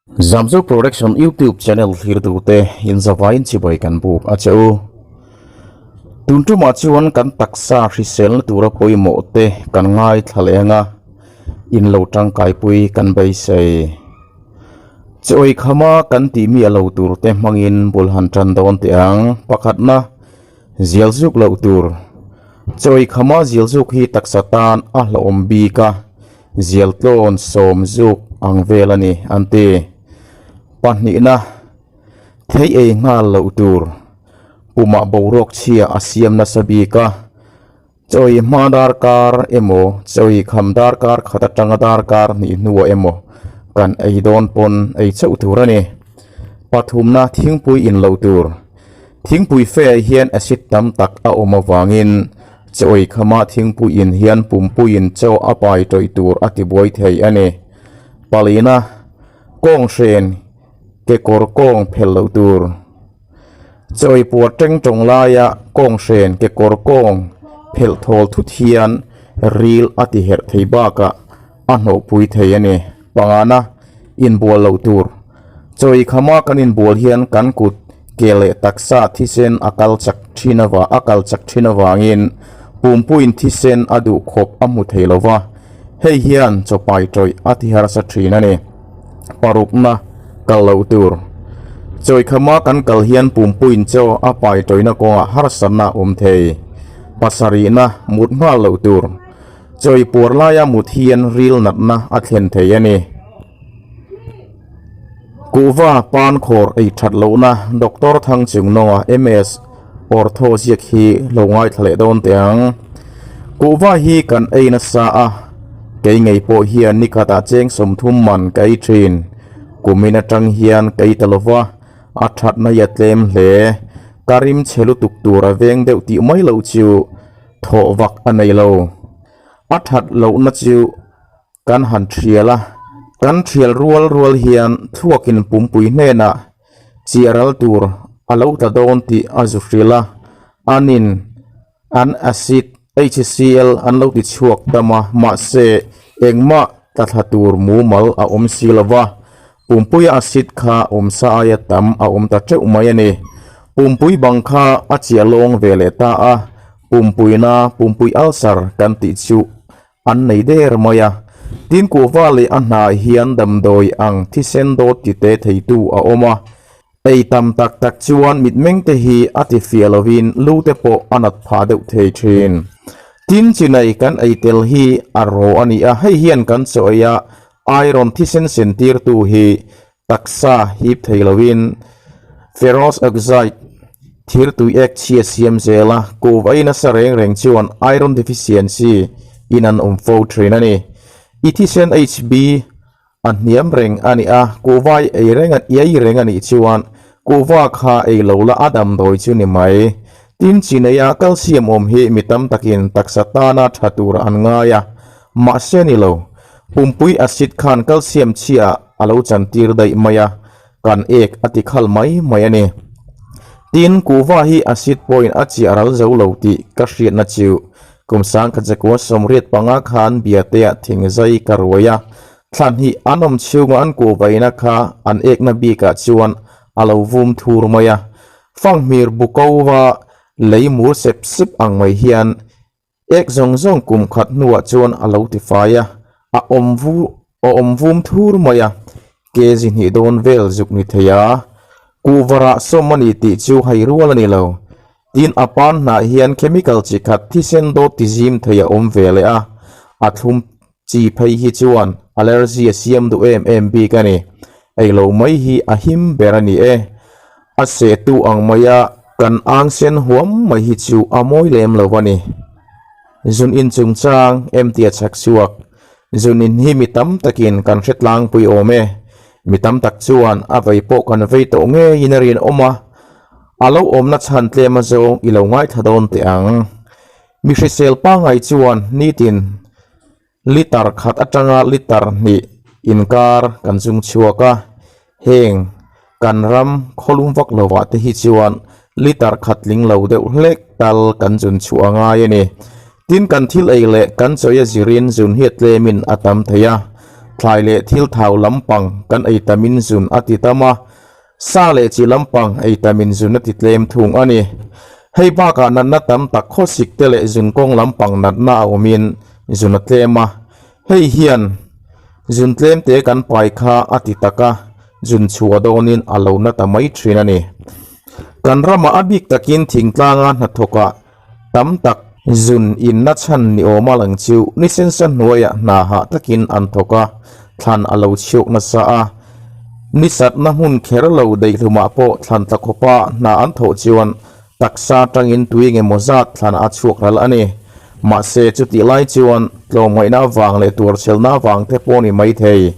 Zamzo Production YouTube channel thlirtute inzavain chibai kan buk a che u. Tun tumah chuan kan taksa hriselna tura pawimawh te kan ngaithla leh ang a, in lo tangkaipui kan beisei. Chawi khama kan tih miah lo tur te hmangin bul han tan dawn teh ang. Pakhatna, zial zuk loh tur. Chawi khama zial zuk hi taksa tan a hlauhawm bik a. Zial tlawn sawm zuk ang vel a ni an ti. Pahnihna, thei ei nghal loh tur pumah boruak chhia a siam nasa bik a, chawi hma darkar emaw chawi kham darkar khat atanga darkar hnih hnuah emaw kan ei dawn pawn ei chauh tur a ni. Pathumna, thingpui in loh tur. Thingpui fe ah hian acid tam tak a awm avangin chawi khama thingpui in hian pumpuiin chaw a pai tawih tur a tibuai thei a ni. Palina, kawng hren kekawr kawng phelh loh tur. Chawi puar teng tawng laia kawng hren kekawr kawng phelh thawl thut hian ril a ti herh thei bakah a hnawhpui thei a ni. Pangana, inbual loh tur. Chawi khama kan inbual hian kan kut ke leh taksa thisen a kal chak thin ava a kal chak thin avangin pumpuiin thisen a duh khawp a hmu thei lo va, hei hian chawpai tawih a ti harsa thin a ni. Parukna, kal loh tur. Chawi khama kan kal hian pumpuiin chaw a pai tawihna kawngah harsatna a awm thei. Pasarihna, mut nghal loh tur. Chawi puar laia mut hian ril natna a thlen thei a ni. Kuhva pan khawr ei that lohna Doctor Thang Chung Nawnga MS Ortho ziak hi lo ngaithla leh dawn teh ang. Kuhva hi kan ei nasa a, kei ngei pawh hian nikhatah cheng 30 man ka ei thin. Kumin atang hian ka ei ta lova, a thatna hi a tlem hle. Ka rim chhe lutuk tur a veng deuh tih mai loh chu thawh vak a nei lo. A that lohna chu kan han thial a, kan thial rual rual hian thluakin pumpui hnenah chiah ral tur a lo tla dawn tih a zu hrilh a, anin an acid HCl an lo ti chhuak tam a, mahse engmah tla thla tur mumal a awm si lo va, Pumpuia acid kha awmsa aia tam a awm ta teuh mai a ni. Pumpui bang kha a chiah lawng ve leh ta a, pumpuina pumpui ulcer kan tih chu an nei der mai a. Tin kuhva leh a hnah hian damdawi ang thisen dawt ti te theitu a awm a. Ei tam tak tak chuan mitmeng te hi a ti fiah lovin lu te pawh a nat phah deuh thei thin. Tin chinai kan ei tel hi a ro a ni a, hei hian kan chaw ei a Iron thisen sentirtu hi taksa hip thei loin ferrous oxide thir tui ek chhia siam zel a, kuhva ei nasa reng reng chuan iron deficiency in an awm fo thin a ni. I thisen HB a hniam reng a ni a, kuhva i ei reng i ei reng a nih chuan kuhva kha ei lo la a damdawi chu ni mai. Tin chi neia calcium awm hi mi tam takin taksa tana tha tur an ngai a, Mahse ni lo, pumpui acid khan calcium chhia a lo chantir daih mai a, kan ek a ti khal mai mai a ni. Tin, kuhva hi acid pawhin a chiah ral zo lo tih ka hriatna chu kum sangkhat zakua 85 khan biateah thingzai ka ruai a, thlan hi an awm chhunga an kuhvaina kha an ekna bikah chuan a lo vum thur mai a, fanghmir bukova lei mur sep sep ang mai hian Ek zawng zawng kum khat hnuah chuan a lo ti fai a, a awm vu a awm vum thur mai a, kg hnih dawn vel zuk ni thei a, kuhva rah sawm a ni tih chu hai rual a ni lo. Tin, a pan hnah hian chemical chi khat thisen dawt ti zim thei a awm ve leh a, a thlum chi phei hi chuan allergy a siam duh em em bik a ni. Ei lo mai hi a him ber a ni e. A sehtu ang maia kan ang sen huam mai hi chu a mawi lem lo a ni. Zun in chungchang em tia chhak chhuak. Zun in hi mi tam takin kan hre tlangpui awm e. Mi tam tak chuan a vei pawh kan vei tawh ngeiin a rinawm a, a lo awmna chhan tlem azawng i lo ngaithla dawn teh ang. Mi hrisel pangngai chuan nitin Litre khat atanga litre hnih inkar kan zung chhuak a, heng kan ram khawlum vak lovah te hi chuan litre khat tling lo deuh hlek tal kan zun chhuah a ngai a ni. Tin kan thil ei leh kan chawi a zirin zun hi a tlemin a tam thei a. Thlai leh thil thau lampang kan ei tamin zun a ti tam a, sa leh chi lampang ei tamin zun a ti tlem thung a ni. Hei bakah natna tam tak khawsik te leh zun kawng lampang natna a awmin zun a tlem a, hei hian zun tlem te kan pai kha a ti tak a, zun chhuah dawnin a lo na ta mai thin a ni. Kan ramah a bik takin thingtlanga hnathawkah tam tak zun inna chhan ni awm a lang chu ni sensa hnuaiah hna hah takin an thawk a, thlan a lo chhiawk nasa a. Ni satna hmun kher lo deihlumah pawh thlan tla khawpa hna an thawh chuan taksa tangin tui engemaw zat thlan a chhuak ral a ni. Mahse chutih lai chuan tlawmngaihna avang leh tuarchhelna avang te pawh ni maithei.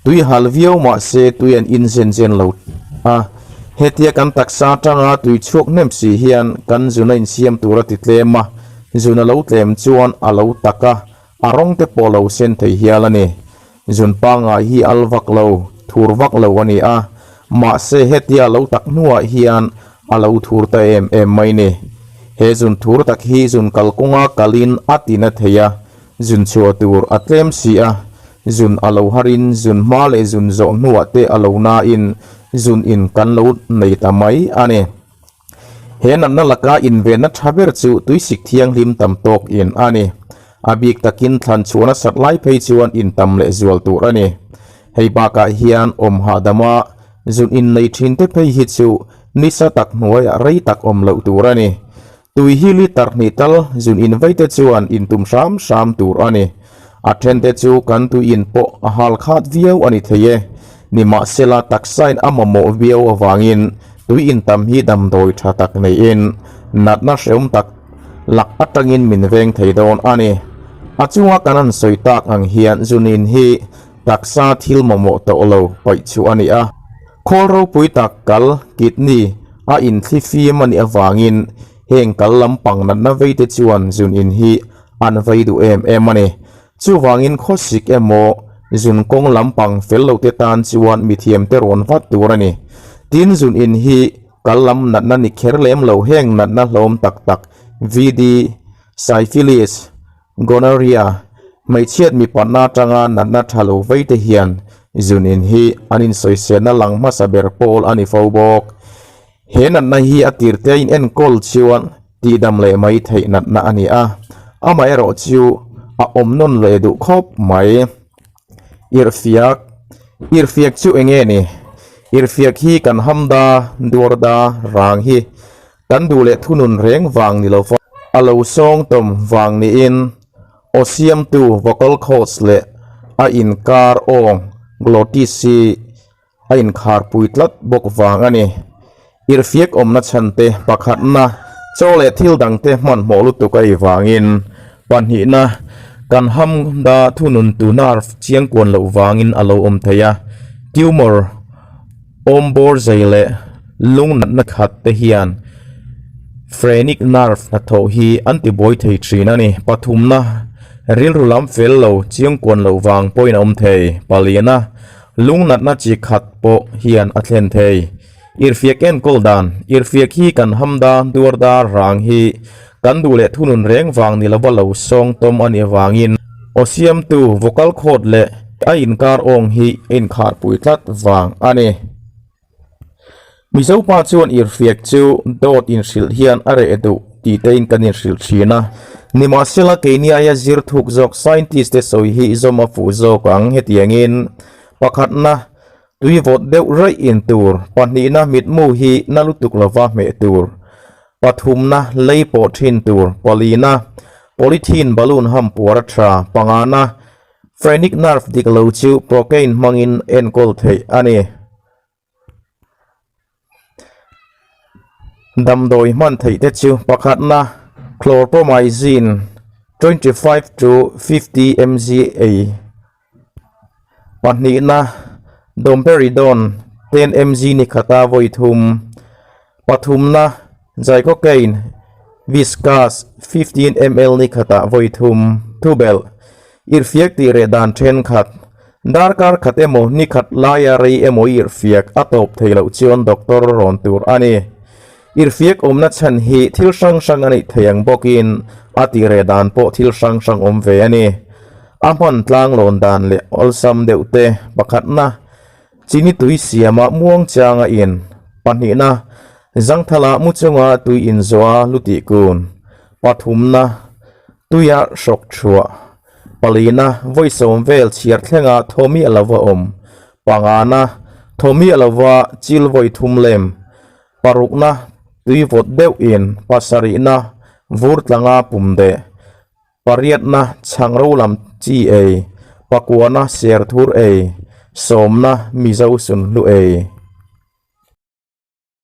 Tui hal viau mah se tui an in zen zen lo a, hetia kan taksa atanga tui chhuak hnem si hian kan zun a insiam tur a ti tlem a, zun a lo tlem chuan a lo tak a, a rawng te pawh lo sen thei hial a ni. Zun pangngai hi al vak lo, thur vak lo a ni a, mahse hetia a lo tak hnuah hian a lo thur ta em em mai ni. He zun thur tak hi zun kalkawnga kalin a ti na thei a, Zun chhuah tur a tlem si a, zun a lo harin zun hma leh zun zawh hnuah te a lo nain zun in kan lo nei ta mai a ni. He natna laka invenna tha ber chu tuisik thianghlim tam tawk in a ni. A bik takin thlan chhuahna sat lai phei chuan in tam leh zual tur a ni. Hei bakah hian awm hahdama zun in nei thin te phei hi chu nisa tak hnuaiah rei tak awm loh tur a ni. Tui hi litre hnih tal zun in vei te chuan in tum hram hram tur a ni. A then te chu kan tui in pawh a hal khat viau a ni thei e. Nimahsela taksain a mamawh viau avangin tui in tam hi damdawi tha tak neiin natna hreawm tak lak atangin min veng thei dawn a ni. A chunga kan han sawi tak ang hian zun in hi taksa thil mamawh tawh lo paih chu a ni a. Khawl ropui tak kal, kidney, a inthli fim a nih avangin heng kal lampang natna vei te chuan zun in hi an vei duh em em a ni. Chuvangin khawsik emaw zun kawng lampang fel lo te tan chuan mithiam te rawn vat tur a ni. Tin zun in hi kal lam natna ni kher lem lo heng natna hlawm tak tak VD, Syphilis, Gonorrhea, hmeichhiat mipatna atanga natna tha lo vei te hian zun in hi an insawiselna lang hmasa ber pawl a ni fo bawk. He natna hi a tirte a inenkawl chuan tihdam leh mai theih natna a ni a, amaherawh chu a awm nawn leh duh khawp mai. Irhfiak, Irhfiak chu eng nge ni? Irhfiak hi kan hamda, duarda, rang hi Kan duh leh thunun reng vang ni lova a lo sawng tawm vang niin aw siamtu vocal cords leh a inkar awng glottis hi a inkharpui tlat bawk vang a ni. Irhfiak awmna chhante pakhatna chaw leh thil dangte hmanhmawh lutuk a ei vangin pahnihna kan hamda thunun tu nerve chiangkuan loh vangin a lo awm thei a, tumor Awmbawr zei leh lung natna khat te hian phrenic nerve hnathawh hi an ti buai thei thin a ni. Pathumna, rilru lam fel lo, chiangkuan loh vang pawhin a awm thei. Paliana, lung natna chi khat pawh hian a thlen thei. Irhfiak enkawl dan, Irhfiak hi kan hamda, duarda, rang hi kan duh leh thunun reng vang ni lova lo sawng tawm a nih avangin aw siamtu vocal cord leh a inkar awng hi a inkharpui tlat vang a ni. Mizopa chuan irhfiak chu dawt inhrilh hian a reh duh tih tein kan inhrilh thin a. Nimahsela keini aia zir thuk zawk scientist te sawi hi zawm a fuh zawk ang hetiangin pakhatna tui vawt deuh raih in tur, pahnihna mitmu hi na lutuk lova hmeh tur, Pathumna lei pawh thin tur, palina polythene balloon ham puar a tha, pangana phrenic nerve dik lo chu procaine hmangin enkawl theih a ni. Damdawi hman theih te chu pakhatna chlorpromazine 25 to 50 mg ei. Pahnihna, Domperidone, 10 mg ni khata vawi thum. Pathumna, Zycocaine, Viscous, 15 ml ni khata vawi thum. Thubelh, Irhfiak tih reh dan thenkhat, darkar khat emaw ni khat laia rei emaw i irhfiak a tawp thei loh chuan doctor rawn tur a ni. Irhfiak awmna chhan hi thil hrang hrang a nih thei ang bawkin a tih reh dan pawh thil hrang hrang awm ve a ni. A hman tlanglawn dan leh awlsam deuh te pakhatna chini tui siama muang changa in, pahnihna zangthala mu chunga tui inzawha lu tih kun, pathumna tuia hrawk thuah, palina vawisawm vel chhiar thlenga thawmi a lova awm, pangana thawmi a lova chil vawi thum lem, parukna tui vawt deuh in, pasarihna vur tlanga pum deh. Pariatna chhang ro lam chi ei, pakuana ser thur ei, sawmna Mizo sunhlu ei.